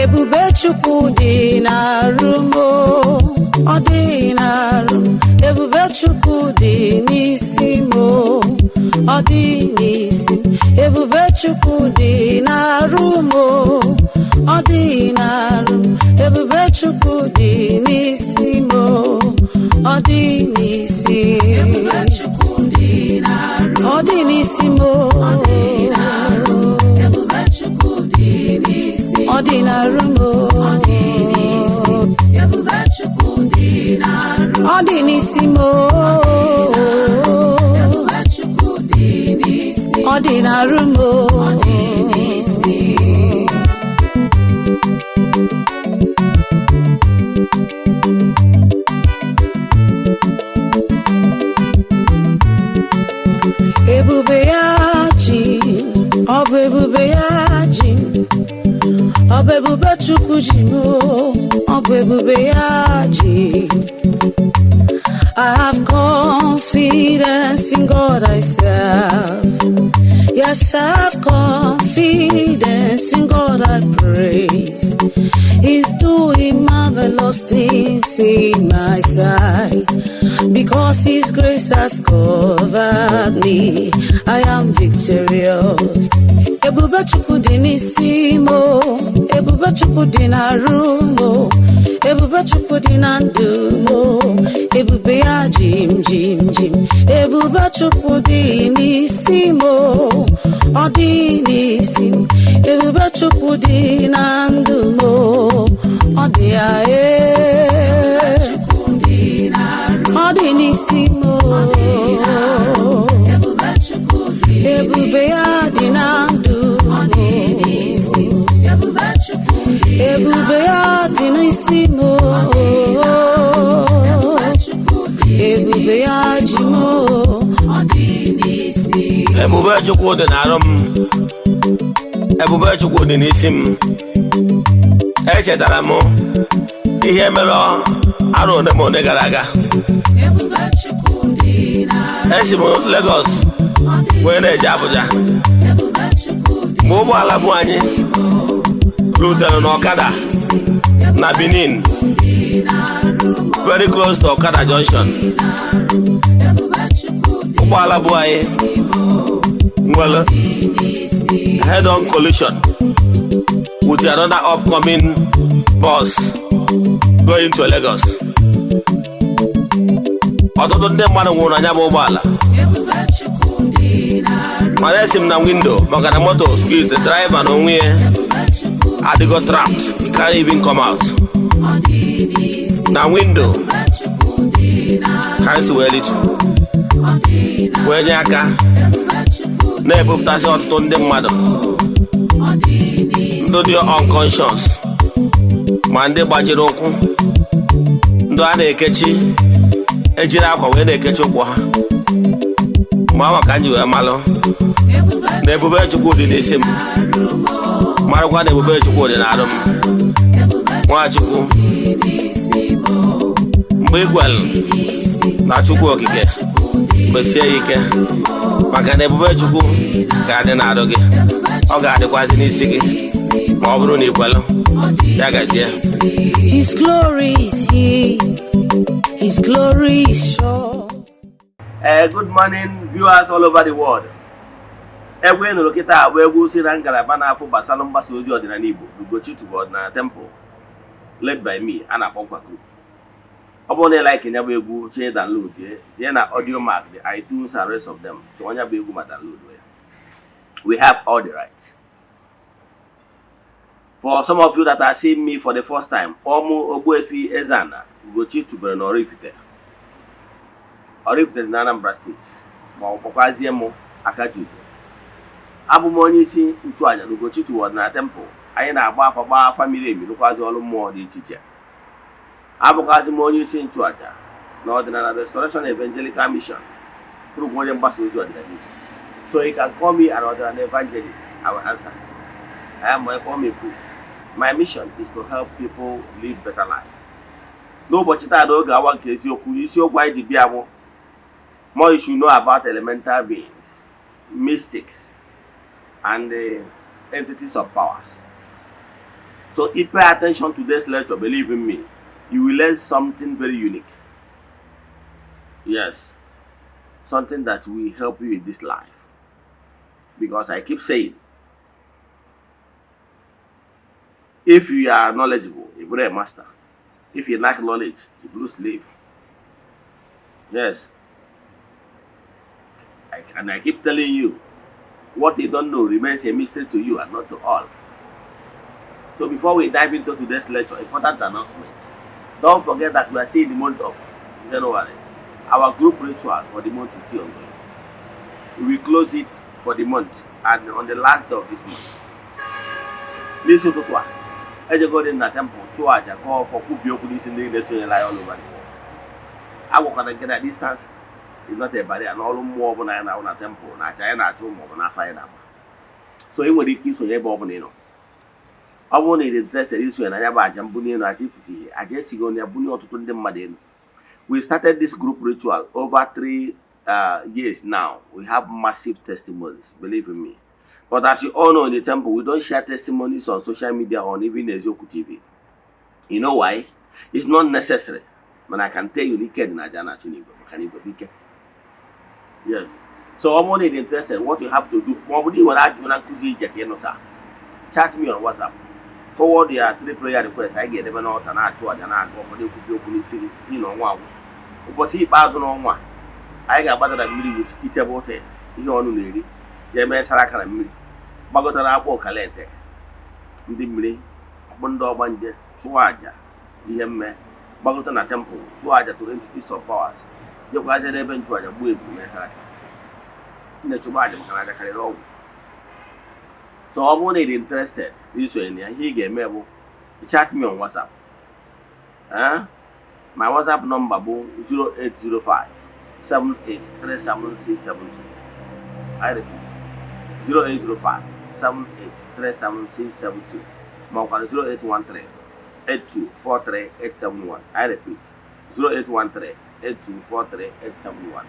Ebube Chukwu dị n'arụ m, ọ dị n'arụ m. Ebube Chukwu dị n'isi m, ọ dị n'isi m. Ebube Chukwu dị n'arụ m, ọ dị n'arụ m. Ebube Chukwu dị n'isi m, ọ dị n'isi. Ebube Chukwu dị n'arụ m, ọ dị n'isi m, ọ dị n'arụ m. Ebube Chukwu dị n'isi m, ọ dị n'arụ m, ọ dị n'isi. Ebube Chukwu dị n'arụ m, ọ dị n'isi m, Ebube Chukwu dị n'isi, ọ dị n'arụ m, ọ dị n'isi. Ebube ya ji, ọ bụ ebube ya ji, ọ bụ ebube Chukwu ji m, ọ bụ ebube ya ji. I have confidence in God I serve. Yes, I have confidence in God I praise. He's doing marvelous things in my sight. Because His grace has covered me, I am victorious. Ebube Chukwu dị n'isi m, Ebube Chukwu dị n'arụ m, Ebube Chukwu dị na ndụ m, ebube ya jim jim jim. Ebube Chukwu dị n'isi m, ọ dị n'isi m. Ebube Chukwu dị na ndụ m, ọ dị ya ọ dị n'isi m, ebube ya dị na ndụ m, ebube ya dị n'isi m, ebube ya ji m, ọ dị n'isi. Ebube Chukwu dị n'arụ m, ebube Chukwu dị n'isi m. Echetara m ihe mere arụ one ma one gara aga. Esi m Lagos wee na-eje Abuja, mgbe ụgbọala bụ anyị rutere n'Ọkada na Benin, very close to Okada Junction. Ụgbọala bụ anyị nwere head-on collision with another upcoming bus going to Lagos. Ọtụtụ ndị mmadụ nwụrụ anya bụ ụgbọala, mana esi m na window maka na moto squeeze the driver na onwe ya adịgo trapped, he can't even come out. Na window ka anyị si wee litu wee nye aka na-ebupụtasị ọtụtụ ndị mmadụ, ndị dị unconscious, ma ndị gbajiri ụkwụ, ndị a na-ekechi ejiri akwa wee na-ekechi ụkwụ ha. Ma ama ka m ji wee malụ na ebube Chukwu dị n'isi m, marakwa na ebube Chukwu dị n'arụ m. Nwachukwu, mgbe ị kwelu na Chukwu okike, kpesie ya ike, maka na ebube Chukwu ga-adị n'arụ gị, ọ ga-adịkwazị n'isi gị ma ọ bụrụ na ị kwelu. Ya gazie. His glory is here, His glory is sure. Good morning viewers all over the world. Egwu nụrụ kịta bụ egwu si na ngalaba na-afụ gbasara mgbasa ozi ọdịnala Igbo Ugochi to Ọdịnala Temple led by me, a na-akpọ Nkwa Group. Ọ bụrụ na like nya bụ egwu, chee download jee na audio mark, the iTunes and rest of them, chọọ nya bụ egwu ma download ya. We have all the rights. For some of you that are seeing me for the first time, Ọmụ Ogbuefi Eze-Ana Ugochi tubelu na Oraifite na Anambra State, ma ọ kpọkwazie m Akajugo. Abụ m onye isi nchụaja Ugochi to Ọdịnala Temple. Anyị na-agba afa gbaa afa miri emi, rụkwazi ọrụ mmụọ dị iche iche. Abụkwazi m onye isi nchụaja na Ọdịnala Restoration Evangelical Mission, bụrụkwa onye mgbasa ozi ọdịnala Igbo. So you can call me an Ọdịnala evangelist, I will answer. I am a priest. My mission is to help people live better life. N'ụbọchị taa n'oge awa nke isiokwu anyị ji bịa bụ more you should know about elemental beings, mystics, and the entities of powers. So if you pay attention to this lecture, believe in me, you will learn something very unique. Yes, something that will help you in this life. Because I keep saying, if you are knowledgeable, you will be a master. If you lack knowledge, you will slave. Yes. And I keep telling you, what you don't know remains a mystery to you and not to all. So before we dive into today's lecture, important announcement. Don't forget that we are seeing the month of January. Our group rituals for the month is still ongoing. We will close it for the month and on the last day of this month. Listen to what? As you go in the temple, church, and call for Kubiyoku, listen to this all over the world. I will connect at distance. It's not a barrier, and all more than an hour temple, and China at home, and I find out. So it will be kiss on your bobbino. I won't need interested issue and I have a jambuni and activity. I just go near Bunio to put them madin. We started this group ritual over 3 years now. We have massive testimonies, believe in me. But as you all know in the temple, we don't share testimonies on social media or even Eze-Ana TV. You know why? It's not necessary. But I can tell you, yes. So I'm only interested what you have to do. Chat me on WhatsApp. Forward your 3 prayer requests. I get them out and I try and I go for the open city. You know, wow. But see, pass on one. I got better than me with eatable things. You know, lady. The mess I can me. Bagotana walk a letter. Dimly, Bondo Banje, Chuaja, Yemme, Bagotana Temple, Chuaja to entities of powers. You guys are even trying to move Messaka. In the Chumaja, can I carry on? So I'm only interested. This way, he gave me chat me on WhatsApp. My WhatsApp number is 0805 7837672. I repeat, 0805 7837672. My 0813 8243 871. I repeat, 0813 8243 871.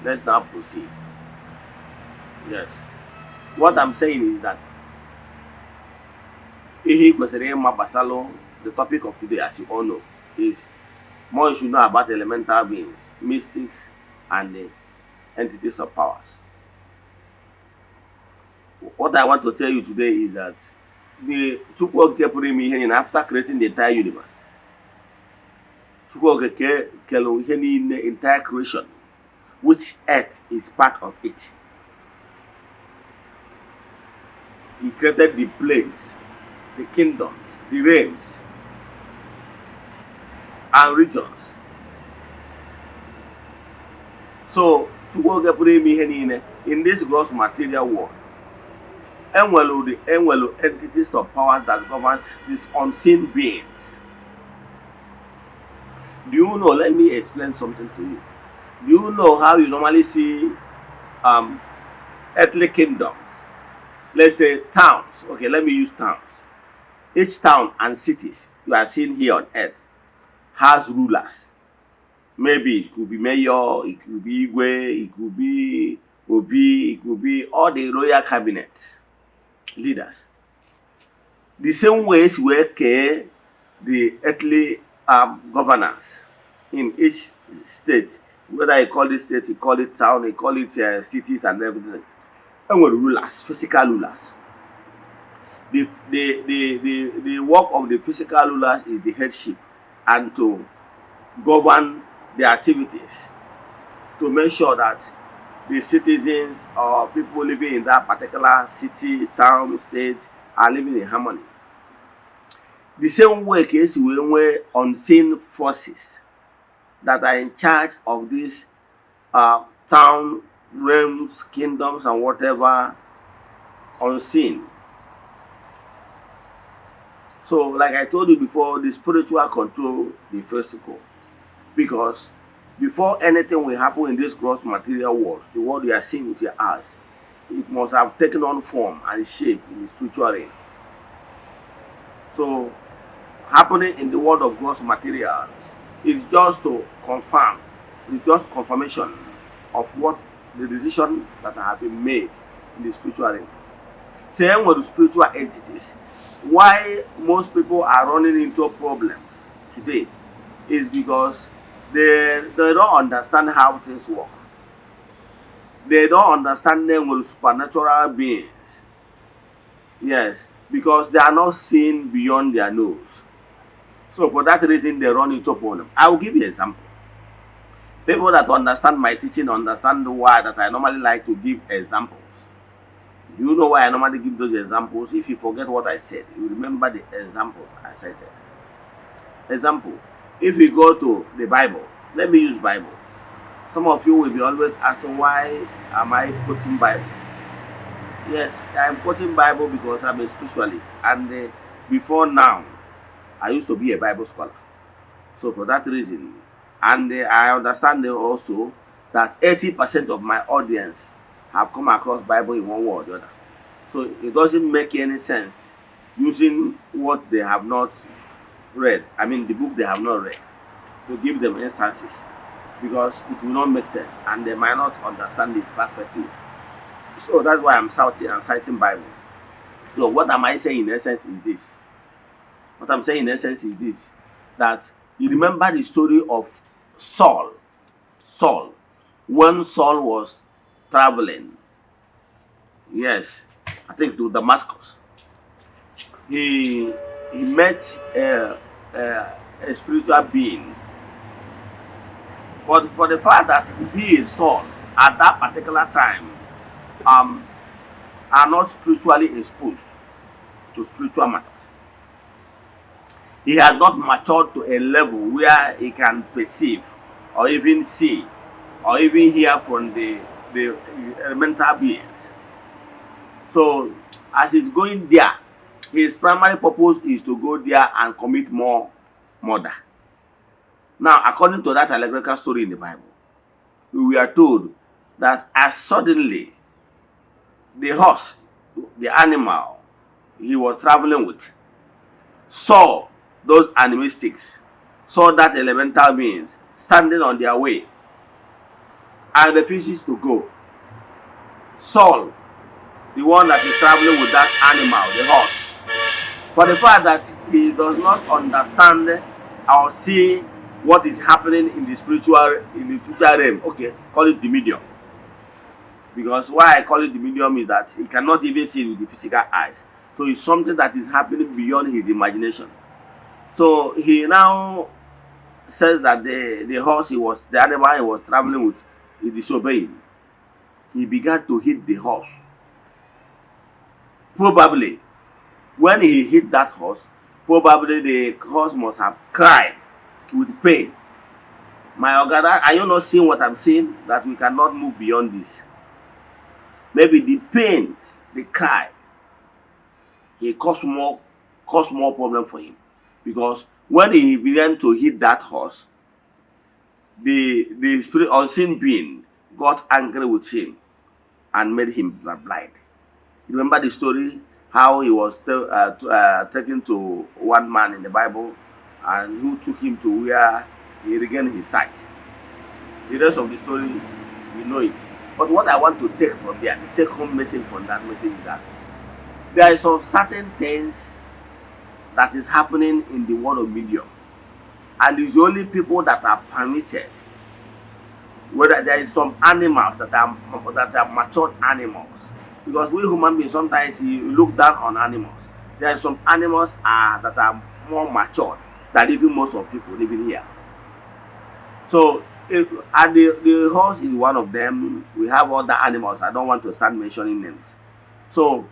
Let's now proceed. Yes. What I'm saying is that the topic of today, as you all know, is more you should know about elemental beings, mystics, and the entities of powers. What I want to tell you today is that the after creating the entire universe, the entire creation, which earth is part of it. He created the planes, the kingdoms, the realms, and regions. So, in this gross material world, the entities of powers that governs these unseen beings. Do you know? Let me explain something to you. Do you know how you normally see earthly kingdoms? Let's say towns. Okay, let me use towns. Each town and cities you are seeing here on earth has rulers. Maybe it could be mayor, it could be Igwe, it could be Obi, it could be all the royal cabinets, leaders. The same ways work the earthly governance in each state. Whether you call it state, you call it town, you call it cities and everything. And we're rulers, physical rulers. The work of the physical rulers is the headship and to govern the activities, to make sure that the citizens or people living in that particular city, town, state are living in harmony. The same way case when unseen forces that are in charge of these town, realms, kingdoms, and whatever unseen. So, like I told you before, the spiritual control the physical. Because before anything will happen in this gross material world, the world you are seeing with your eyes, it must have taken on form and shape in the spiritual realm. So, happening in the world of gross material, It's just to confirm. It's just confirmation of what the decision that have been made in the spiritual realm. Same with the spiritual entities. Why most people are running into problems today is because they don't understand how things work. They don't understand them with supernatural beings. Yes, because they are not seeing beyond their nose. So for that reason, they run into problem. I will give you an example. People that understand my teaching understand why that I normally like to give examples. You know why I normally give those examples? If you forget what I said, you remember the example I cited. Example, if we go to the Bible, let me use Bible. Some of you will be always asking, why am I quoting Bible? Yes, I'm quoting Bible because I'm a spiritualist, and before now, I used to be a Bible scholar. So for that reason, and I understand also that 80% of my audience have come across Bible in one way or the other. So it doesn't make any sense using what they have not read, I mean the book they have not read, to give them instances, because it will not make sense and they might not understand it perfectly. So that's why I'm citing Bible. So what am I saying in essence is this? What I'm saying in essence is this, that you remember the story of Saul. When Saul was traveling, yes, I think to Damascus, he met a spiritual being. But for the fact that he is Saul at that particular time, are not spiritually exposed to spiritual matters. He has not matured to a level where he can perceive or even see or even hear from the elemental beings. So as he's going there, his primary purpose is to go there and commit more murder. Now, according to that allegorical story in the Bible, we are told that as suddenly the horse, the animal he was traveling with, saw those animistics, saw that elemental beings standing on their way and refuses to go. Saul, the one that is traveling with that animal, the horse, for the fact that he does not understand or see what is happening in the spiritual realm, okay, call it the medium. Because why I call it the medium is that he cannot even see with the physical eyes. So it's something that is happening beyond his imagination. So he now says that the animal he was traveling with, he disobeyed. He began to hit the horse. Probably, when he hit that horse, probably the horse must have cried with pain. My Ogada, are you not seeing what I'm saying? That we cannot move beyond this. Maybe the pains, the cry, it caused more problem for him. Because when he began to hit that horse, the spirit unseen being got angry with him and made him blind. Remember the story how he was taken to one man in the Bible and who took him to where he regained his sight. The rest of the story, we know it. But what I want to take from there, the take home message from that message is that there are some certain things that is happening in the world of medium, and it's only people that are permitted. Whether there is some animals that are matured animals, because we human beings sometimes you look down on animals. There are some animals that are more matured than even most of people living here. So, and the horse is one of them. We have other animals. I don't want to start mentioning names. So,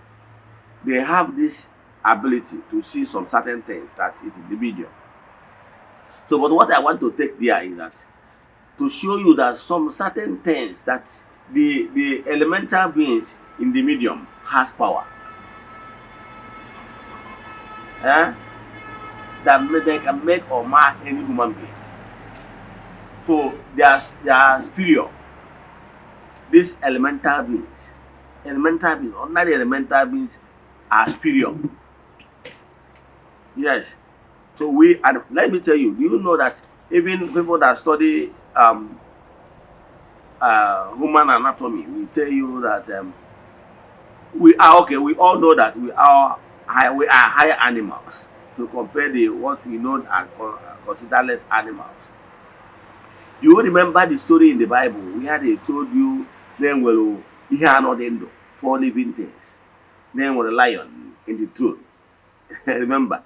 they have this ability to see some certain things that is in the medium. So, but what I want to take there is that to show you that some certain things that the elemental beings in the medium has power. That they can make or mar any human being. So they are superior. These elemental beings, ordinary elemental beings are superior. Yes. So let me tell you, do you know that Even people that study human anatomy will tell you that we are okay. We all know that we are higher animals to compare the what we know and consider less animals. You remember the story in the Bible where they told you then will ihe anodendo 4 living things. Then will a lion in the throne. Remember?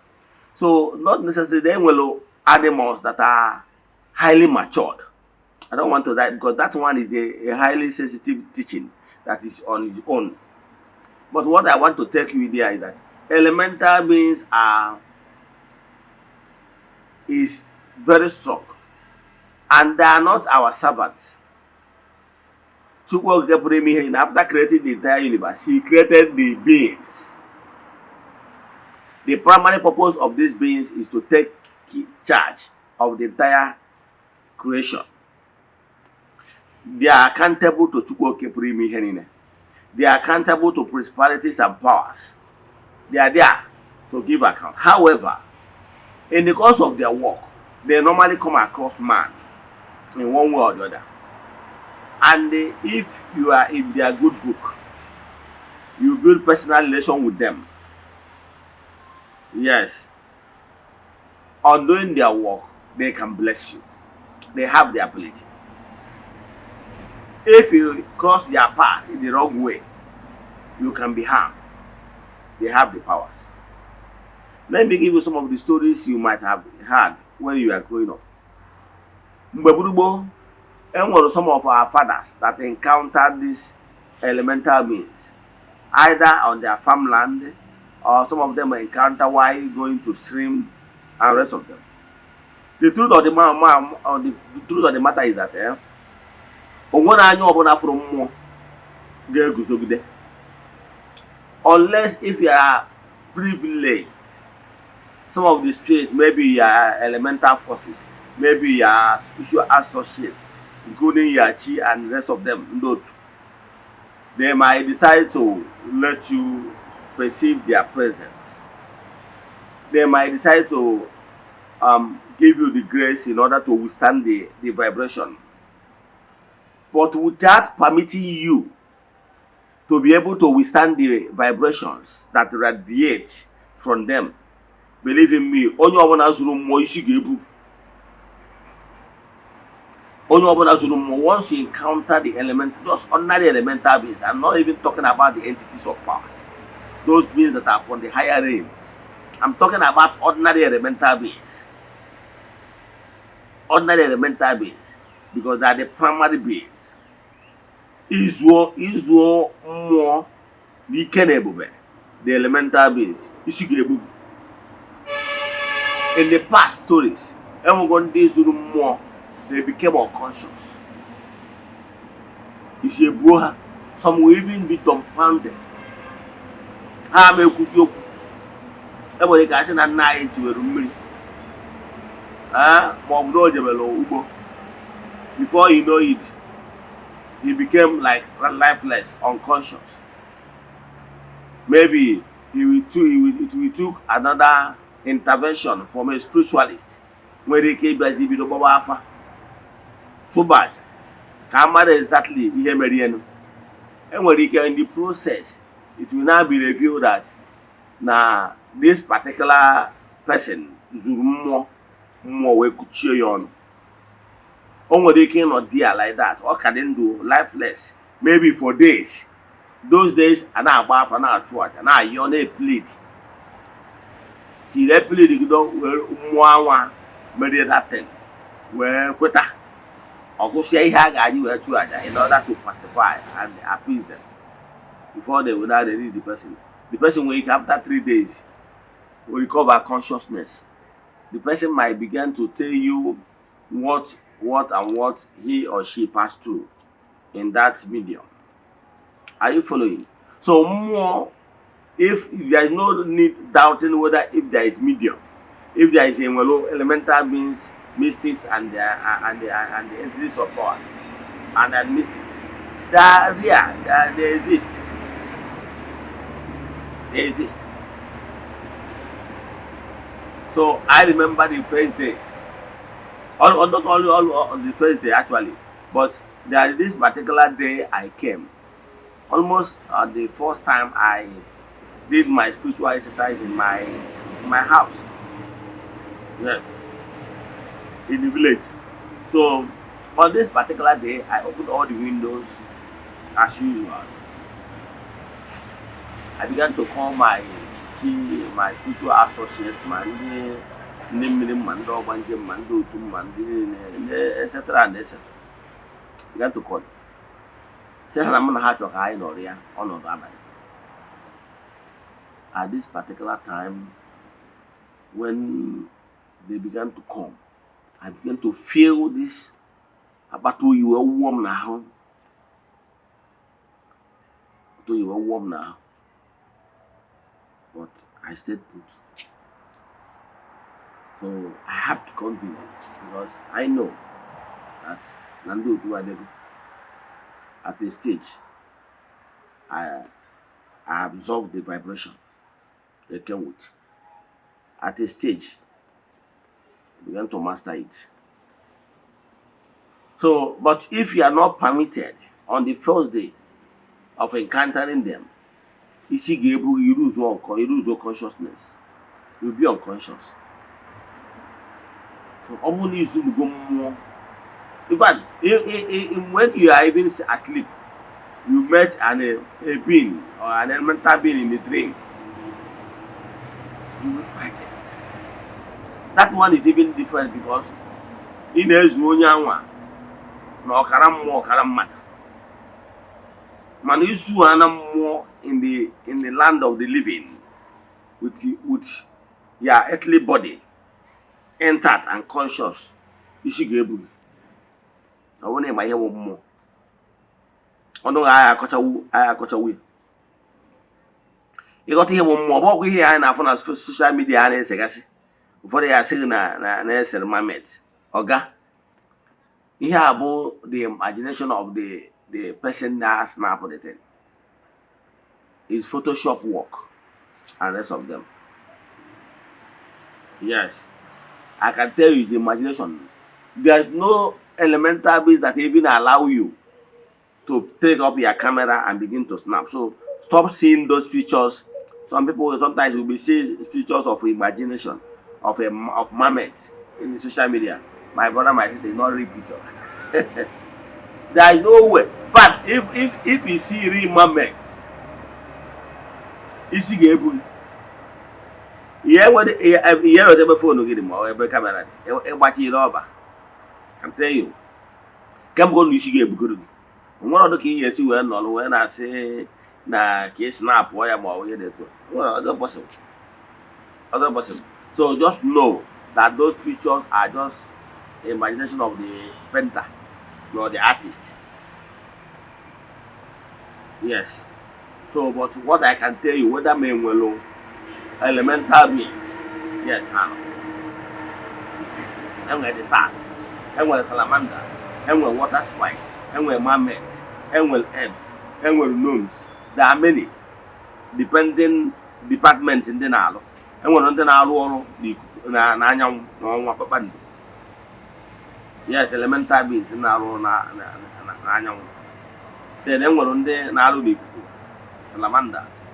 So not necessarily then will animals that are highly matured. I don't want to that because that one is a highly sensitive teaching that is on its own. But what I want to take you there is that elemental beings is very strong, and they are not our servants. After creating the entire universe, he created the beings. The primary purpose of these beings is to take charge of the entire creation. They are accountable to Chukwu. They are accountable to principalities and powers. They are there to give account. However, in the course of their work, they normally come across man in one way or the other. And if you are in their good book, you build personal relation with them. Yes. On doing their work, they can bless you. They have the ability. If you cross their path in the wrong way, you can be harmed. They have the powers. Let me give you some of the stories you might have heard when you are growing up. And were some of our fathers that encountered these elemental beings, either on their farmland or some of them encounter while going to stream and the rest of them. The truth of the matter is that unless if you are privileged, some of the spirits, maybe you are elemental forces, maybe you are spiritual associates, including Yachi and the rest of them, they might decide to let you perceive their presence. They might decide to give you the grace in order to withstand the vibration. But without permitting you to be able to withstand the vibrations that radiate from them, believe in me, once you encounter the element, just ordinary elemental beings, I'm not even talking about the entities of powers, those beings that are from the higher realms. I'm talking about ordinary elemental beings. Ordinary elemental beings, because they are the primary beings. Izuo more the elemental beings. In the past stories, they became unconscious. Some will even be dumbfounded. Everybody can say that night to a room. Before you know it, he became like lifeless, unconscious. Maybe it took another intervention from a spiritualist where they came as if too bad. Can't exactly hear Meriano. And when they in the process, it will now be revealed that now this particular person is more we could cheer you on. Only they cannot deal like that. What can they do? Lifeless. Maybe for days. Those days, and I bath and I church and I yawn a plead. Till they plead, you don't well, marry that thing. Well, quitter. Or go say, I you a church in order to pacify and appease them. Before they will now release the person. The person will wake after 3 days, will recover consciousness. The person might begin to tell you what he or she passed through in that medium. Are you following? So more, if there is no need doubting whether if there is medium, if there is elemental beings, mystics and the entities of powers and the mystics, they are real, they exist. They exist. So I remember the first day Or not only all on the first day actually, but there is this particular day I came. Almost the first time I did my spiritual exercise in my house. Yes, in the village. So on this particular day, I opened all the windows as usual. I began to call my spiritual associates, etc. and etc. Began to call. Say na m na ha chọ ka anyị nọrọ ya ọnọdụ abalị. At this particular time, when they began to come, I began to feel this abato you were warm now. Abato you were warm now. But I stayed put. So I have to confidence because I know that Nando Tuadego at a stage I absorb the vibrations they came with. At a stage, I began to master it. So, but if you are not permitted on the first day of encountering them, you lose your consciousness. You'll be unconscious. So, only is go more. In fact, when you are even asleep, you met a being or an elemental being in the dream, you will find it. That one is even different because in Eze-Ana no karam man Eze-Ana more in the land of the living with your earthly body entered and conscious. Ishigebu. I want to my hair more. Ono I kochawu. You got to hear more about we here na for social media na segasi. Before they are saying na Eze Mamet. Oga. Here about the imagination of the person that snapped the thing. Is Photoshop work and rest of them. Yes. I can tell you the imagination. There's no elemental beings that even allow you to take up your camera and begin to snap. So stop seeing those pictures. Some people sometimes will be seeing pictures of imagination of mermaids in the social media. My brother, my sister, is not real picture. There is no way. But if you see real mermaids, isi ga-ebu. Yeah, what the phone get him or every camera. Watching it over. I'm telling you. Come go isi ga-ebu. One of the key yes you well when I say na case snap why am I here that. Well, other person. So just know that those pictures are just the imagination of the painter or the artist. Yes. So, but what I can tell you, whether men will elemental beings, yes, and where the sharks, and where the salamanders, and where water sprites, and where mermaids, and where herbs, and where gnomes. There are many depending departments in the Nalo. And when the Nalo, the yes, elemental beings in Nalo. Then when the Nalo, the salamanders,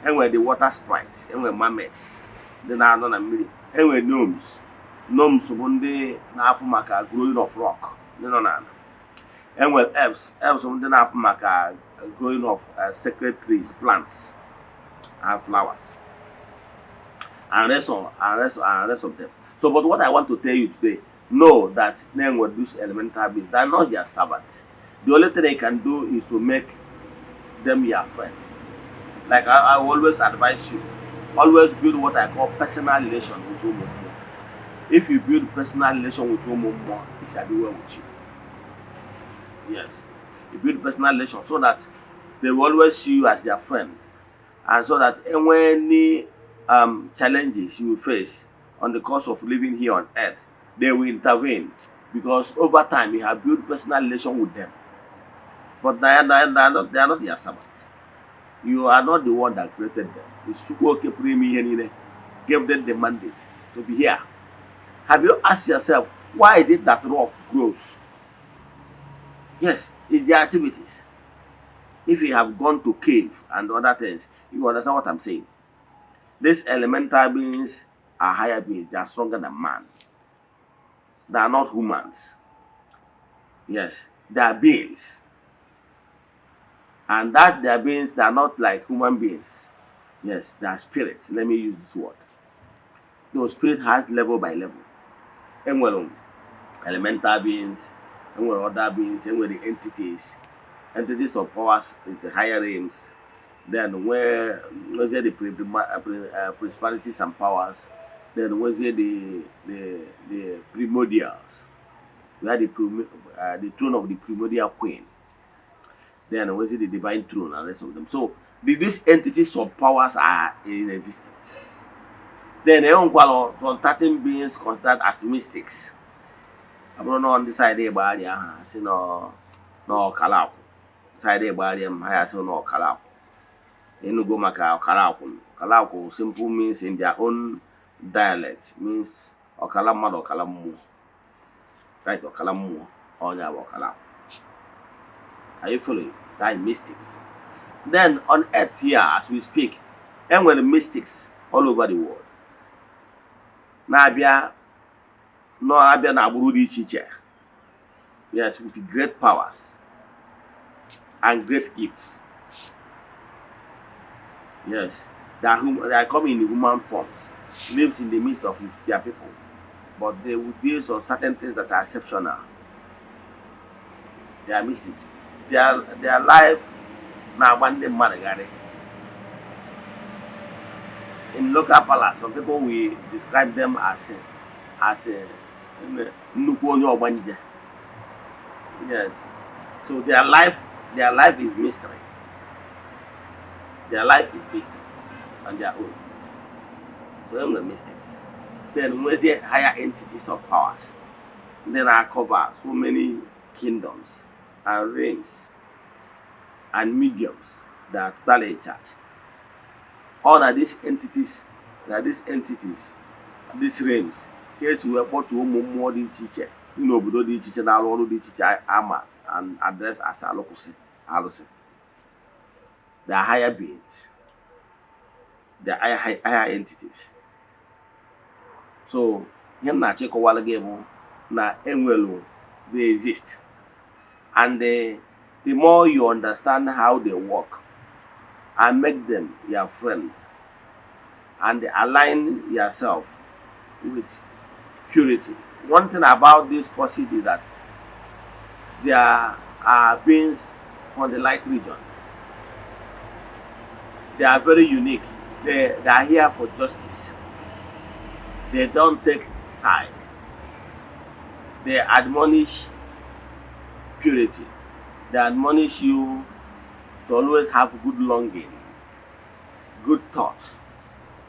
and where the water sprites, and where mermaids, then are not a million, and where gnomes one day Nafumaka growing of rock, and where herbs one day Nafumaka growing of sacred trees, plants, and flowers, and rest of them. So, but what I want to tell you today, know that then what these elemental beings, they are not your servants. The only thing they can do is to make them your friends. Like I always advise you, always build what I call personal relation with Umu. If you build personal relation with Umu, it shall be well with you. Yes, you build personal relation so that they will always see you as their friend, and so that any challenges you face on the course of living here on earth, they will intervene because over time you have built personal relation with them. But they are not your servants. You are not the one that created them. It's Chukwu gave them the mandate to be here. Have you asked yourself, Why is it that rock grows? Yes, it's the activities. If you have gone to cave and other things, you understand what I'm saying. These elemental beings are higher beings. They are stronger than man. They are not humans. Yes, they are beings. And that they are beings, they are not like human beings. Yes, they are spirits. Let me use this word. Those spirit has level by level. And well, elemental beings, and well, other beings, and well, the entities of powers in the higher realms. Then where's there the principalities and powers? Then where's there the primordials? We had the throne of the primordial queen. Then where's the divine throne and the rest of them. So these entities of powers are in existence. Then some certain beings considered as mystics. I don't know on the side there, but I see no kalap. Side there, but I see no kalap. Enugu maka Okalaku. Okalaku simple means in their own dialect means Okala mmadụ Okala mmụọ. Right, Okala mmụọ onye bụ Okalaku. Are you following? That is mystics. Then on earth here as we speak, and with mystics all over the world. Na-abịa na agbụrụ dị iche iche. Yes, with great powers and great gifts. Yes, they are coming in human forms, lives in the midst of their people, but they will deal on certain things that are exceptional. They are mystic. Their life now one day maragari. In local palace, some people will describe them as a nnukwu onye ogbanje. Yes, so their life is mystery. Their life is based on their own. So them the mystics. Then where's the higher entities of powers? Then I cover so many kingdoms and realms and mediums that are totally in charge. All of these entities, these realms, case we report to more than teacher, but the teacher now all the teacher ama and address as a local. They are higher beings. They are higher entities. So, him na chekowala gebo na enwelu they exist. And the more you understand how they work and make them your friend and align yourself with purity. One thing about these forces is that they are beings from the light region. They are very unique. They are here for justice. They don't take side. They admonish purity. They admonish you to always have good longing, good thoughts,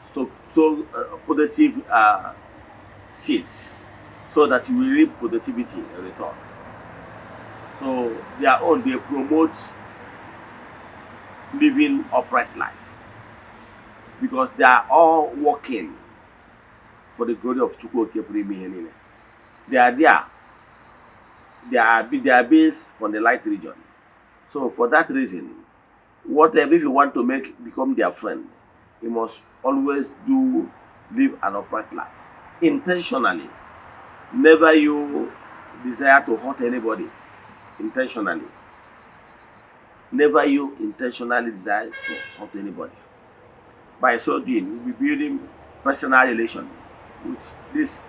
so positive seeds, so that you will reap positivity in return. So their own, they promote living upright life, because they are all working for the glory of Chukwu Okepuri. They are there. They are based from the light region. So for that reason, whatever if you want to become their friend, you must always live an upright life. Intentionally. Never you desire to hurt anybody. Intentionally. Never you intentionally desire to hurt anybody. By so doing, you'll be building personal relation with these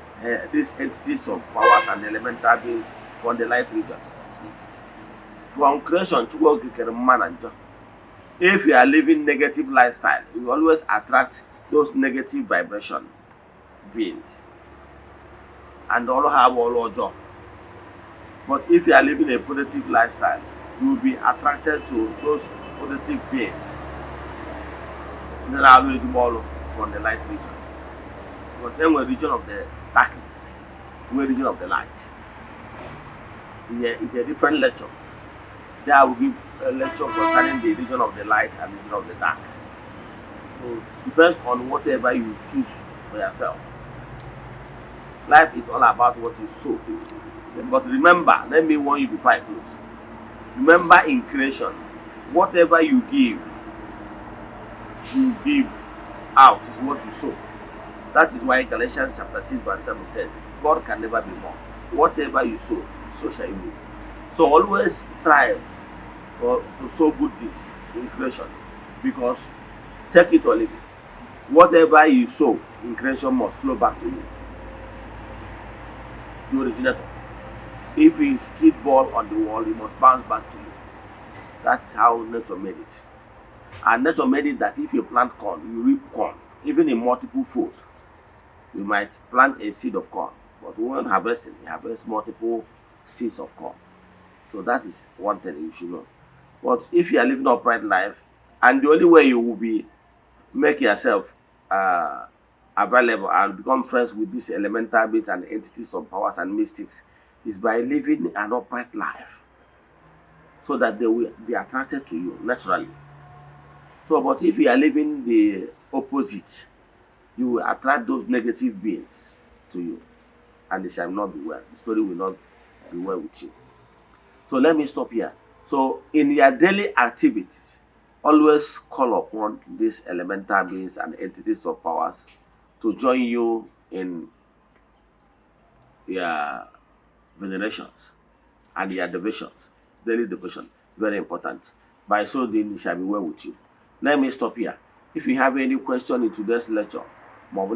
entities of powers and elemental beings from the light region. From creation to work manager. If you are living negative lifestyle, you always attract those negative vibration beings. And all have all job. But if you are living a positive lifestyle, you will be attracted to those positive beings. And then always follow from the light region. But then we're region of the darkness, we're region of the light. It's a different lecture. There I will give a lecture concerning the region of the light and the region of the dark. So it depends on whatever you choose for yourself. Life is all about what you sow. But remember, let me warn you before I close. Remember, in creation, whatever you give out is what you sow. That is why Galatians chapter 6 verse 7 says, God can never be mocked. Whatever you sow, so shall you reap. So always strive to sow good things in creation, because check it or leave it. Whatever you sow in creation must flow back to you, the originator. If you hit ball on the wall, it must bounce back to you. That's how nature made it. And nature made it that if you plant corn, you reap corn, even in multiple fold. You might plant a seed of corn, but when harvesting, you harvest multiple seeds of corn. So that is one thing you should know. But if you are living upright life, and the only way you will be make yourself available and become friends with these elemental beings and entities of powers and mystics is by living an upright life, so that they will be attracted to you naturally. So, but if you are living the opposite, you will attract those negative beings to you, and they shall not be well. The story will not be well with you. So let me stop here. So in your daily activities, always call upon these elemental beings and entities of powers to join you in your venerations and your devotions. Daily devotion, very important. By so doing, it shall be well with you. Let me stop here. If you have any question in today's lecture, chat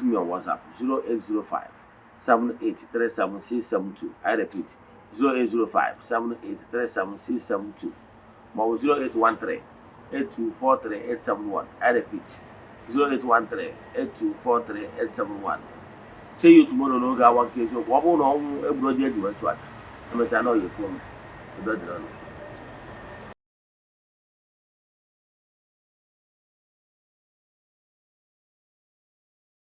me on WhatsApp 0805 7837672. I repeat, 0805 7837672. 0813 8243871. I repeat, 0813 8243871. See you tomorrow. No, one case of one on everybody. I'm a channel you come.